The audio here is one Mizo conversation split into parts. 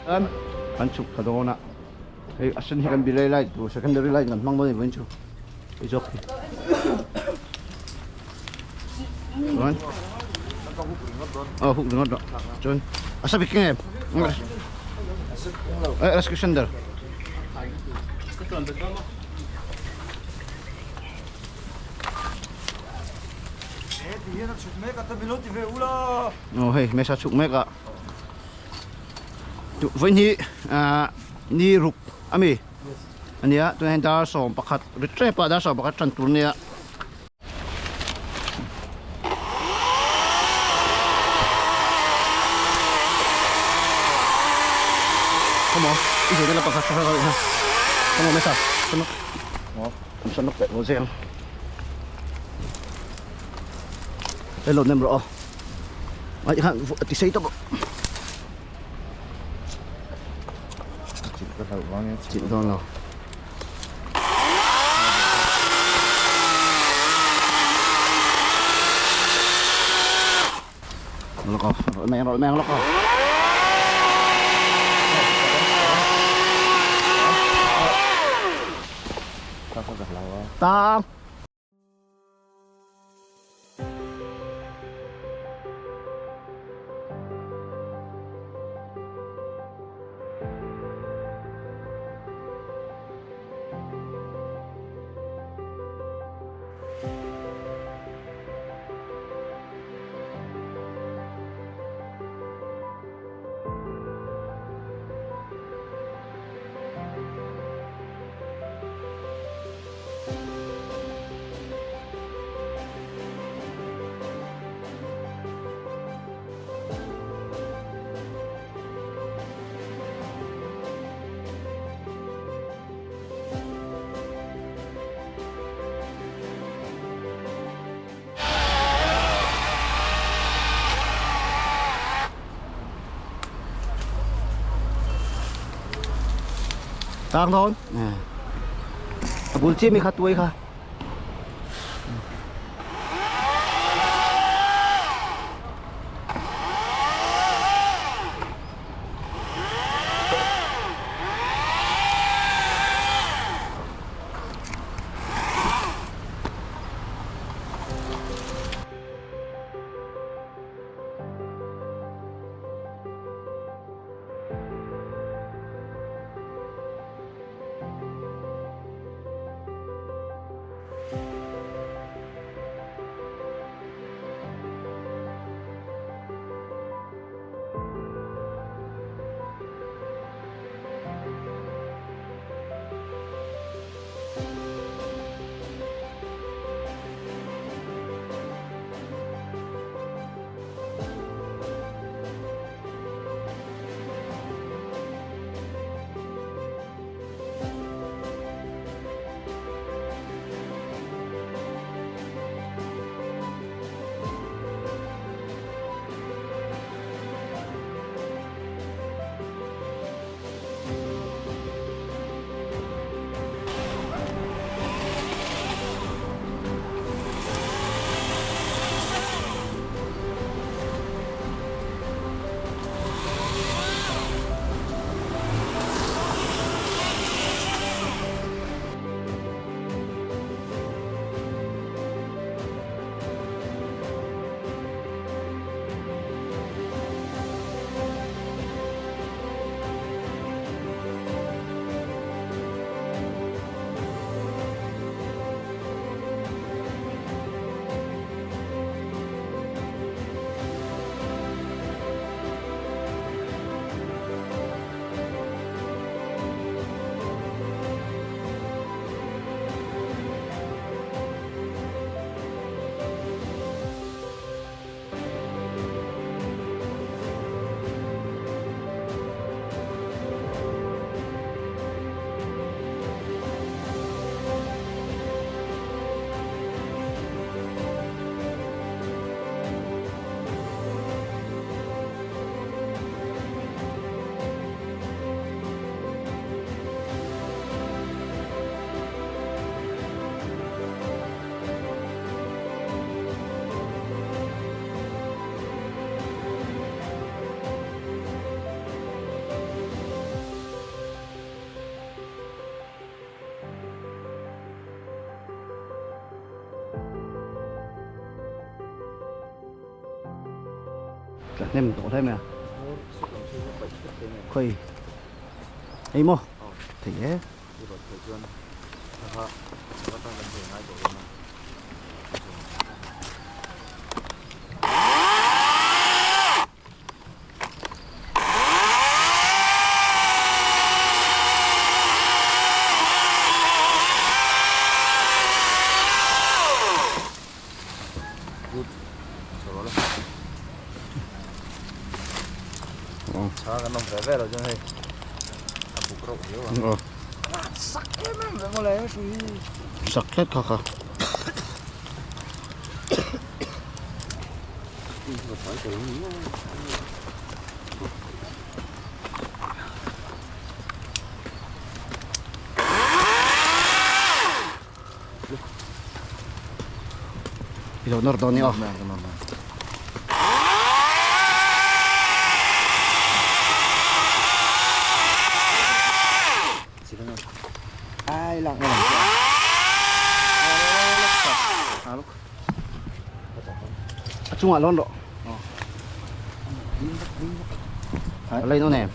Kan chhuk thla dawn a, hei a sen hi kan belay light tur secondary light kan hmang dawn a ni vawiin chu hei zawk hi chuan aw hook ringawt rawh chuan a sa bik nge eh rescue sender aw hei mesa chhuk mek a. Vawiin hi ni ruk a mi a nia tunah hian dar 11 ri tep a dar 11 tan tur a nia. Come on, i zir na pakhat sa ha. Come on, mesa. Come on. Come on, pe zeng. Hello nem ro. Ai khan ti sei tawp. Chilh ka hlauh vang e. Chilh dawn lo. Lok off. Meng rawh meng lok off. Tang. Tang dawn. A bul chiah mi kha tuai kha. Tla hnem tawh hle mai a. Khawi hei maw thei e. Sak tlat kha kha. I lo nawr dawn ni aw. A chungah lawn rawh. A lei nawn em?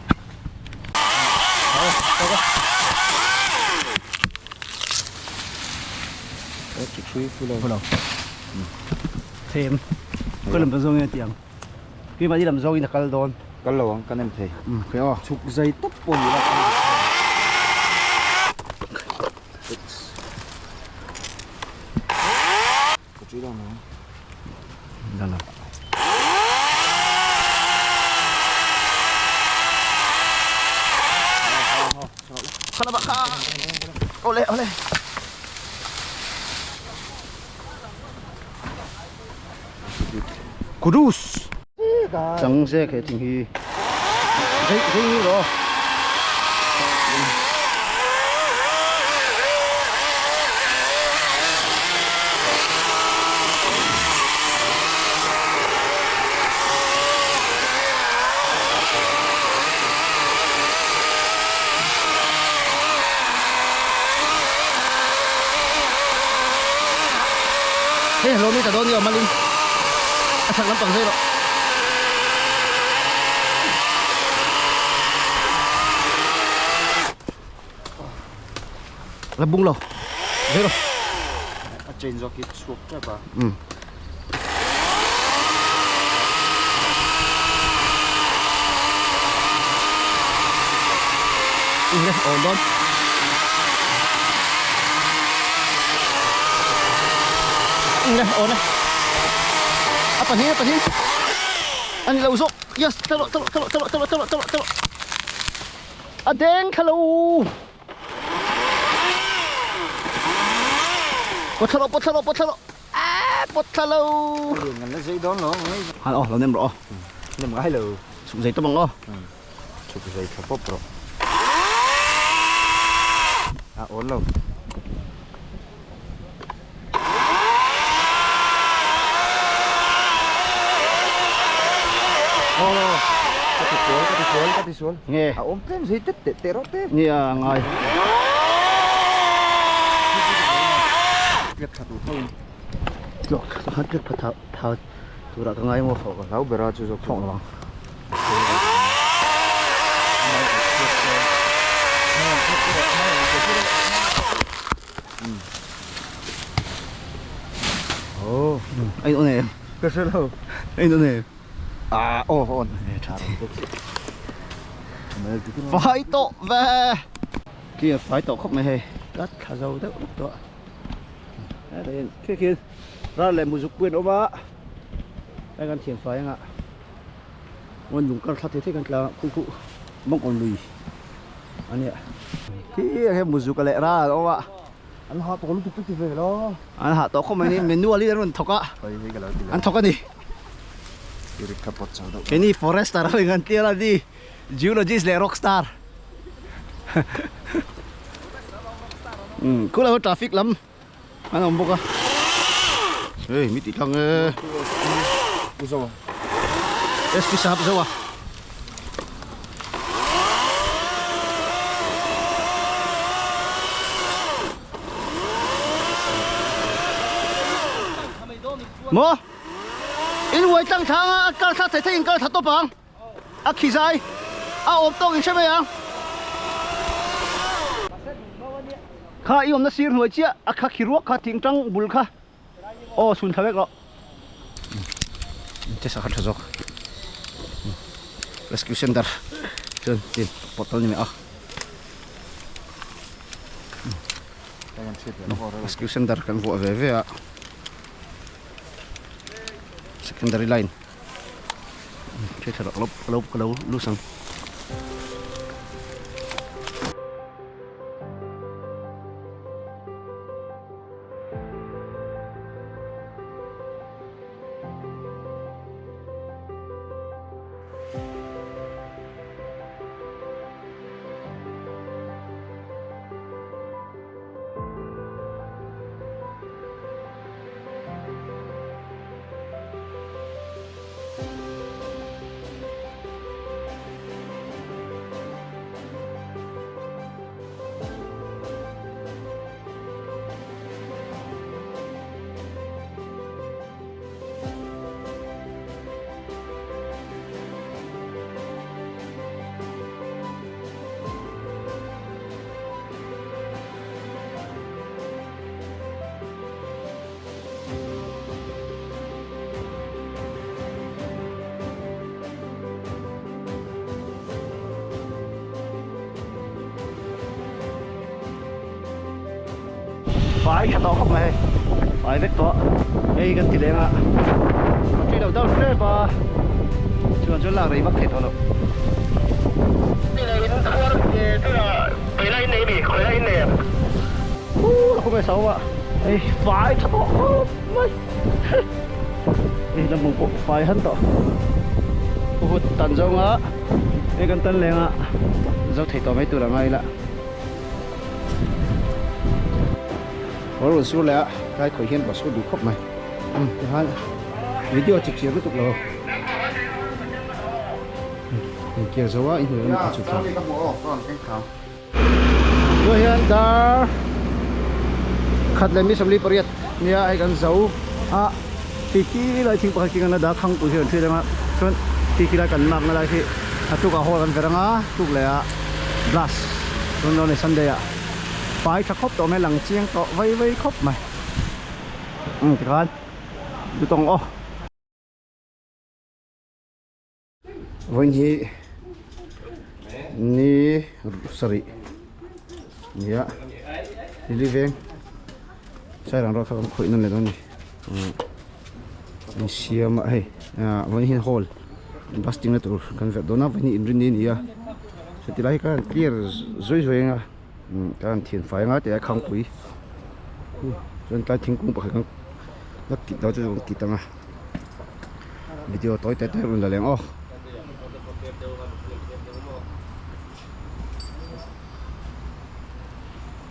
Them. Ka lam zawng in tiang. Khi mà đi làm zawng in a kal dawn. Kal lo ang kan em thei. Um, khe aw. Chhuk zai tawp pawh ni la. Ka ṭi dawn lo. Dawn lo. Kha la kha. Ole ole. Kudus. Chang se khe thing hi. Dei dei ni ro. Hei lo mi ta dawn ni awm alin a chak lampang zai rawh. La bung lo zai rawh. A chain zawk hi chhuak tep a. Um. Awn dawn. Awn e. A pahnih a pahnih. A ni lo zawk. Yes, tla rawh, tla rawh, tla rawh, tla rawh, tla rawh, tla rawh, tla rawh. A deng thla lo. Pawt thla rawh, pawt thla rawh, pawt thla rawh. Ah, pawt thla lo. Lian kan la zei dawn lo. Han aw, lo nem rawh aw. Nem ngai lo. Chhuk zei tawp ang aw. Chhuk zei tha pawp rawh. A awn lo. Oh, ka ti sual, ka ti sual, ka ti sual. Nge. A awm tlem zei tet teh teh rawh te. Nia ngai. Tliak tha tur tho in. Tliak tha tliak tha tha turah ka ngai maw. Ka hlau ber a chu zawk. Thawk lo ang. Oh, Anh ôn em. Ka hre lo. Anh ôn em. À, oh, on. Phải tổ về. Kia phải tổ khóc mày hề. Cắt thả dầu đứt đứt tổ. Đây, kia kia. Ra lại một dục quyên ôm á. Đây con thiền phải anh ạ. Ngon dùng cắt thắt thế thế con là khu khu mong còn lùi. Anh ạ. Kia he muzuk leh ra ôm ạ. An ha tawh lutuk tuk ti ve lo. An ha tawh khawp mai ni manual in an rawn thawk a. Hei hei ka lo ti An thawk a ni. Eric kha pawt chho deuh. Keini forester ho in an tlir a ni. Geologist leh rockstar. Um khulai ho traffic lam an awm bawk a. Hei mi tih thlang e. U Zoa. SP Sahab Zoa. Maw? In uai tlang thla anga a kar thlak thei thei in kar thla tawp ang. A khi zai a awm tawk in hre mai ang. Kha i awmna sir hnuai chiah a kha khi ruak kha thing tang bul kha aw chhun thla vek rawh. Che sakhat tha zawk. Rescue center chuan tin portal ni mai a. Rescue center kan vuah ve ve a. Secondary line. Che tha rawh lo ka lo lus ang. Fai tha tawh khawp mai hei fai vek tawh hei kan ti leng a a ṭi lo deuh hrep a chuan chuan lak rei vak thei tawh lo. Hei fai tha tawh khawp mai hei lamah pawh fai han tawh phut tan zawnga hei kan tan leng a zo thei tawh mai tur a ngai la. Kawr rawn sur leh a tlai khawih hian bus duh khawp mai tikhan video chip chiar lutuk lo inkiar zo a inhnuai lamah a chhuk thla tunah hian dar khat leh mi sawmli pariat nia hei kan zo a khi khi lai thing pakhat khi kan la dah thangpui hi an hriat ang a chuan khi khi lai kan lakna lai khi a tukah hall kan ver ang a tuk leh ah blast chuan dawn a ni sunday ah fai tha khawp tawh mai lang chiang tawh vai vai khawp mai umm tikhan lutawng aw. Vawiin hi ni sarih nia lily veng sairang rawt kha kan khawih nawn leh dawn a ni in siam a hei vawiin hian hall bus ding na tur kan verh dawn a vawiin hi inrinni a ni a heti lai hi ka han clear zuai zuai ang a ka han thian fai ang a tih a khangpui chuan tlai thingkung pakhat kan la kit lo chu kan kit ang a. Video tawi te te rawn la leng aw.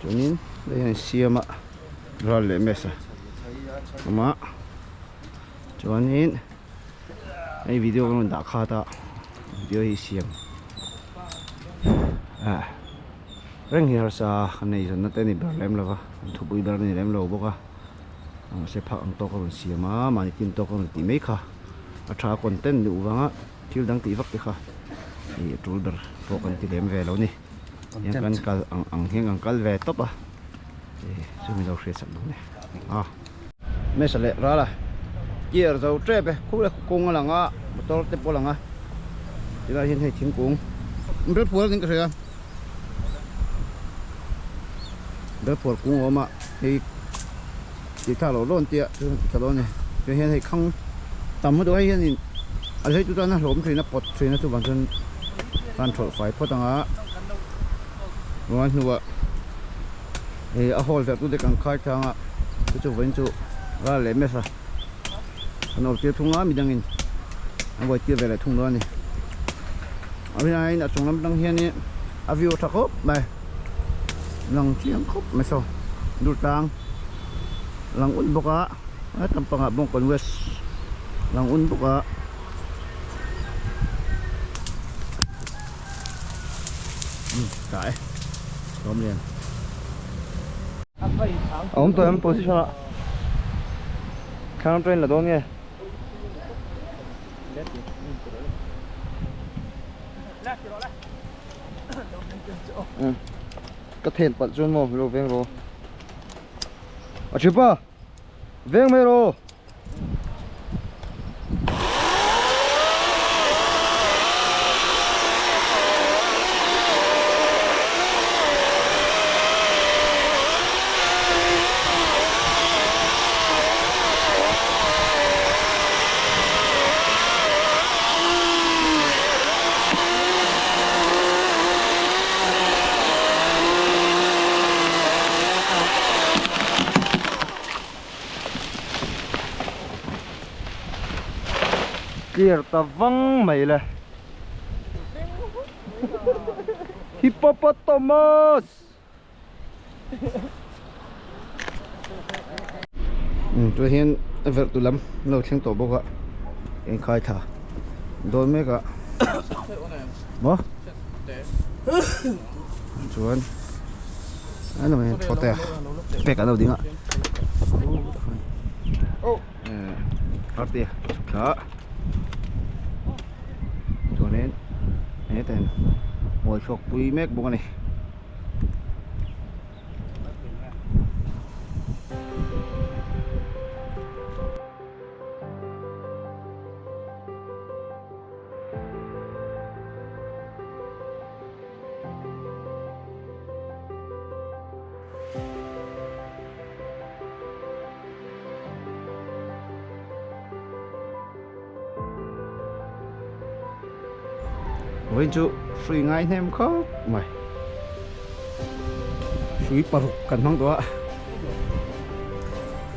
Chuanin hei hian siam a ral leh mess a awm a chuanin hei video kan rawn dah khat a video hi siam ah reng hi harsa kan nei zawn na te a ni ber lem lova an thupui ber a ni lem lo bawk a. Mahse phak ang tawk a rawn siam a, mahni tin tawk a rawn tih mai kha a tha content duh vanga thil dang tih vak te kha ih a tul ber pawh kan ti lem ve lo ni. Hian kan kal ang ang hian kan kal ve tawp a ih chu mi lo hriat sak duh ni a. Mesa leh ral a gear zo tep e khu le kawng a lang a motor te pawh a lang a tilai hian hei thingkung bel phuar a ning ka hria. Belphuar kung a awm a hei tih thlak loh dawn tia chuan ti tha dawn a ni chuan hian hei khang tam lutuk hei hianin a zai tu tan a hlawm thin a pawt thin a chuvang chuan kan thawlh fai phawt ang a chuan hnuah hei a hawl verh tu te kan khai tlang a chu chu vawiin chu ral leh mess a an awm tir thung a midangin an buai tir ve leh thung dawn a ni a rinaiin a chung lam atang hianin a view a tha khawp mai lang chiang khawp mai saw dur tlang lang un bawk a a lampangah bawngkawn west lang un bawk a. Tah e Lawmlian. A awm tawh em position ah. Thlang train la dawn nge? Ka then palh chuan maw lo veng rawh a thipa veng mai rawh. Clear ta vang mai le. Hippopotamus! Tuna hian a verh tu lam an lo thleng tawh bawk a inkhai thla dawn mek a maw chuan an lo in thaw te a pek an lo ding a arte chhuk thla chuanin heta hian mawi chhuak pui mek bawk a ni. Vawiin chu hrui ngai hnem khawp mai hrui paruk kan hmang tawh a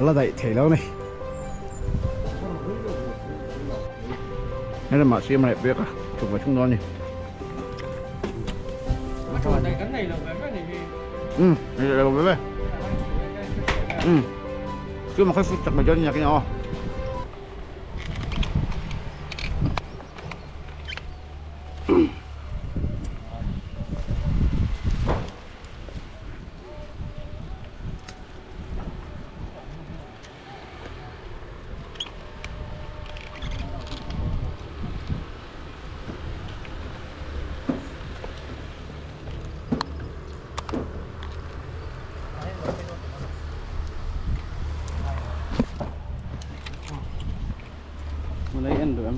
la daih thei lo a ni helamah siam reh pek a chhuk ve thung dawn a ni umm nei lo ve ve umm chu mah kha hrui chak mai dawn a ni a aw. Malay en duh em?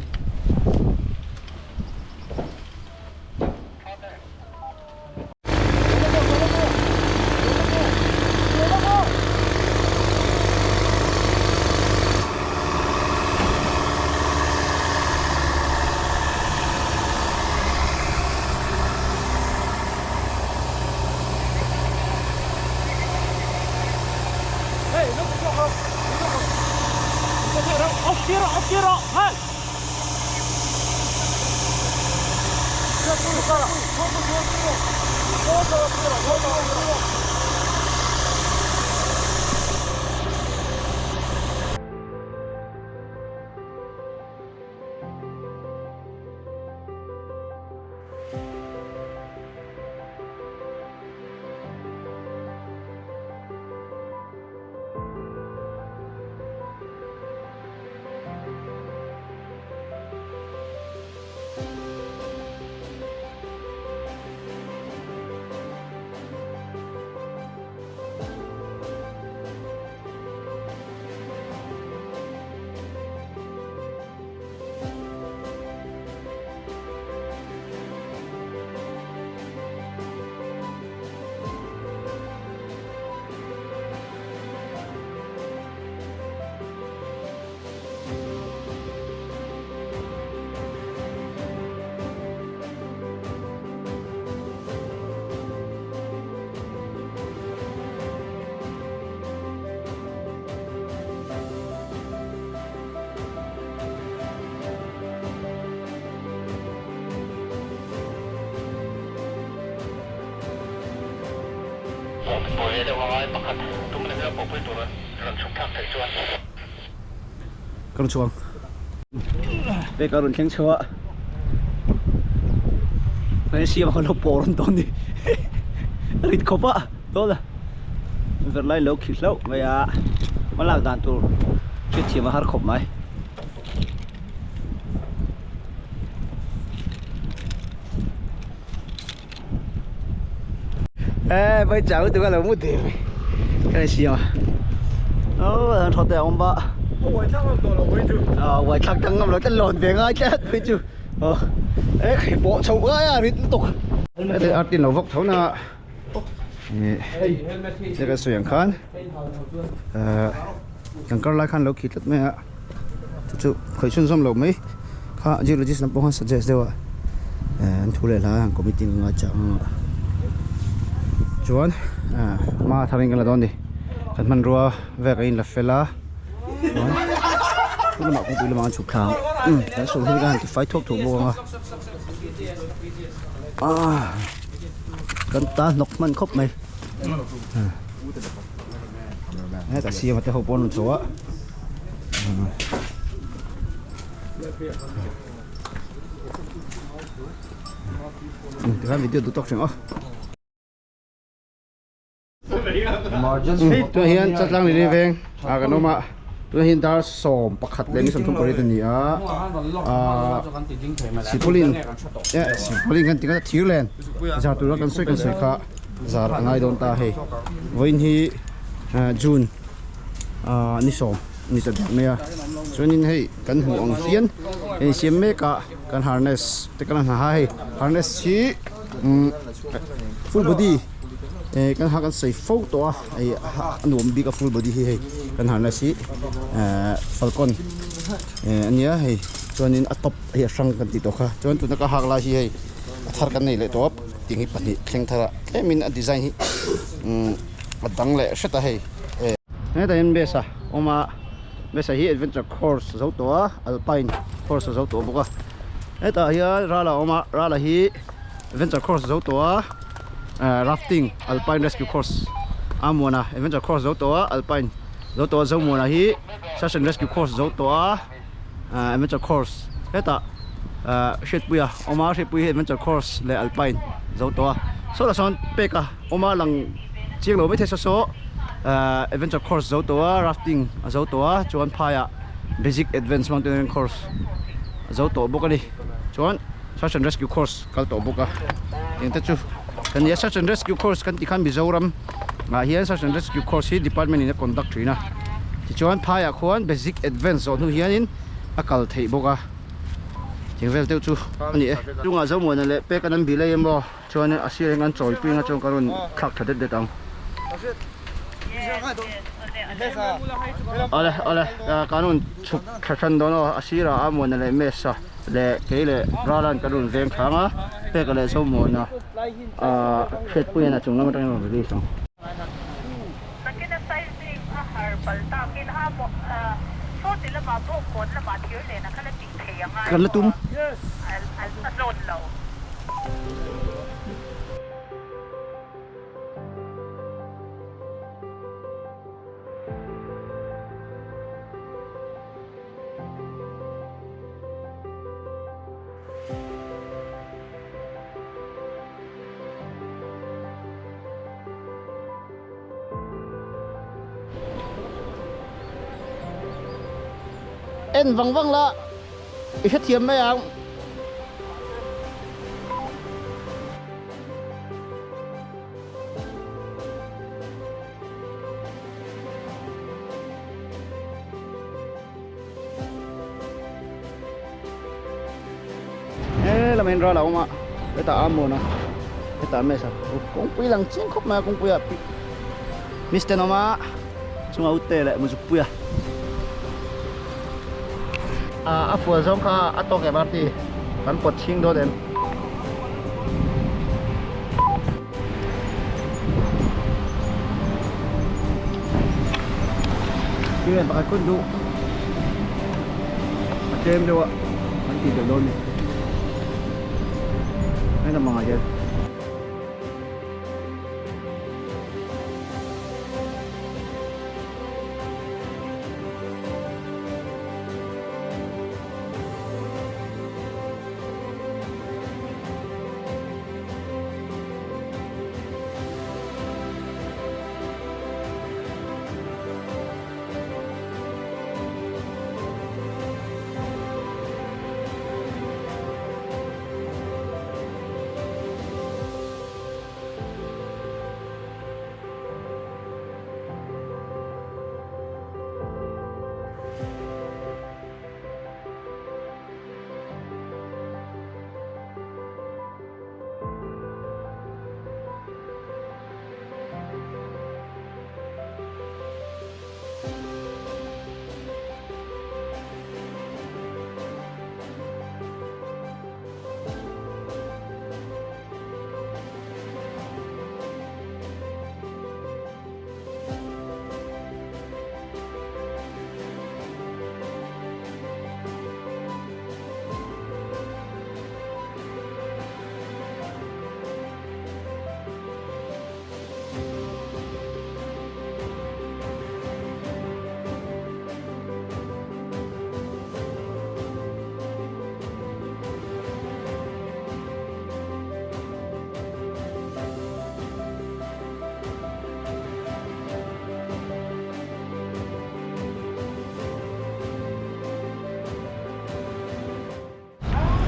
Ka rawn chhuang pek a rawn thleng chho a hei siam kha lo pawh rawn dawn ni rit khawp a dawn a ver lai lo khi hlauh mai a hma lak dan tur hriatthiam a har khawp mai. Ê, bây cháu tụi con là một điểm cái này xìu à ô thọ tèo ông bà ờ ngoài thằng thằng ngâm nó chân lồn về ngay chết với chú ờ ê khi bộ chồng cái à rít tục cái ăn tin nó vóc thấu nè cái cái suyang khan ờ thằng con lại khan lâu khít lắm mẹ chú khởi xuân xong lâu mấy kha geologist làm bao suggest đâu ạ an thu leh hla committee anga chah anga chuan hma tharin kan la dawn a ni kan hmanrua vek a in la fel a chuan chu lamah kawngpui lamah an chhuk thla ang kan sawi hi ka han ti fai thuak thuak bawk ang a kan ta hnawk hman khawp mai hetah siam te ho pawh an rawn chho a. Tikhan video duh tawk thin aw. Tunah hian Chatlang Lili veng ah kan awm a, tunah hian dar 11 leh ni 38 a ni a, ah Sipolin eh Sipolin kan tih kha thir len zar tura kan sawi kan sawi kha zar a ngai dawn ta hei vawiin hi June ah ni 10 ni ta dak mai a chuanin hei kan hmuh ang hian hei siam mek a kan harness te kan ha hei harness hi full body eh kan ha kan sawi fo tawh a hei a nuam bik a full body hi hei kan harness hi falcon eh ania hei chuanin a top hei a hrang kan tih tawh kha chuan tuna ka hak lai hi hei a thar kan nei leh tawh a ting hi pahnih thleng thar a tlemin a design hi a dang leh hret a hei eh hetah hian base a awm a base ah hi adventure course a zo tawh a alpine course a zo tawh bawk a hetah hian rala a awm a rala hi adventure course a zo tawh a eh rafting alpine rescue course a muana adventure course a zo tawh a alpine zo tawh a zomuana hi search and rescue course a zo tawh a eh adventure course hetah eh hriatpuia awm a hriatpui hi adventure course leh alpine a zo tawh a sawtah sawn pek a awm a lang chiang lo maithei saw saw adventure course zo tawh a rafting a zo tawh a chuan phaiah basic advance mountaineering course a zo tawh bawk a ni chuan search and rescue course kal tawh bawk a eng te chu kan nia search and rescue course kan tih khan Mizoram ah hian search and rescue course hi department in a conduct thin a tichuan phaiah khuan basic advance zawh hnu hianin a kal theih bawk a thing vel deuh chu a ni e chungah Zomuana leh pek an an bih lei emaw. Chuan a sir eng an chawi pui anga chuan ka rawn thlak tha det det ang. Awle awle kan rawn chhuk tha than dawn aw a sirah a Muana leh Mesa leh kei leh Rala'n kan rawn veng thlang a Peka leh Zomuana ah Hriatpuia'n a chung lam atangin a rawn release ang. Kan la tum. En vang vang la i hrethiam mai ang. He lam hian ral a awm a hetah a mawn a hetah mess a kawngpui lang chiang khawp mai a kawngpui ah misten a awm a chungah ute leh muzukpui a a fual zawng kha a tawk em arti kan pawt chhing dawn em. Khi pakhat kun duh a tlem deuh a an tih belh dawn a ni heng lamah hian.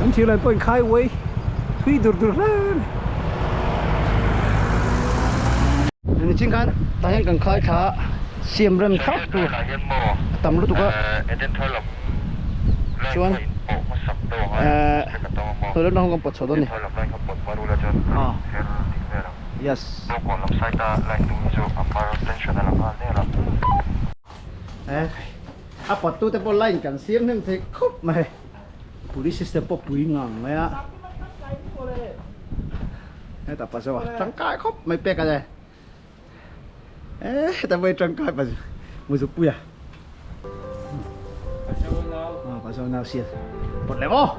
An thir len pawh in khai uai thui dur dur hle mai. Nichin khan tah hian kan khai thla a, siam rem thlak tur a tam lutuk a, chuan ehh toilet lam kan pawt chho dawn a ni. Yes. A pawt tute pawh line kan siam hnem thei khawp mai. Police system pawh pui ngang mai a. Heta pa zo a tangkai khawp mai pek a ni. Heta pawh hi tangkai pa muzuk pui a. Pa zo nau sial pawt leh maw.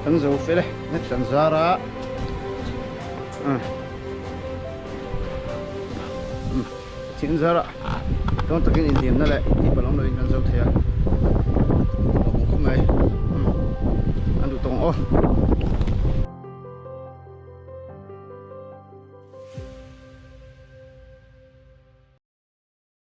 Kan zo fel e, net kan zar a. Thing zar a chuan takin inhlimna leh tih palh awm loin kan zo thei a lawmawm khawp mai an duh tawng aw.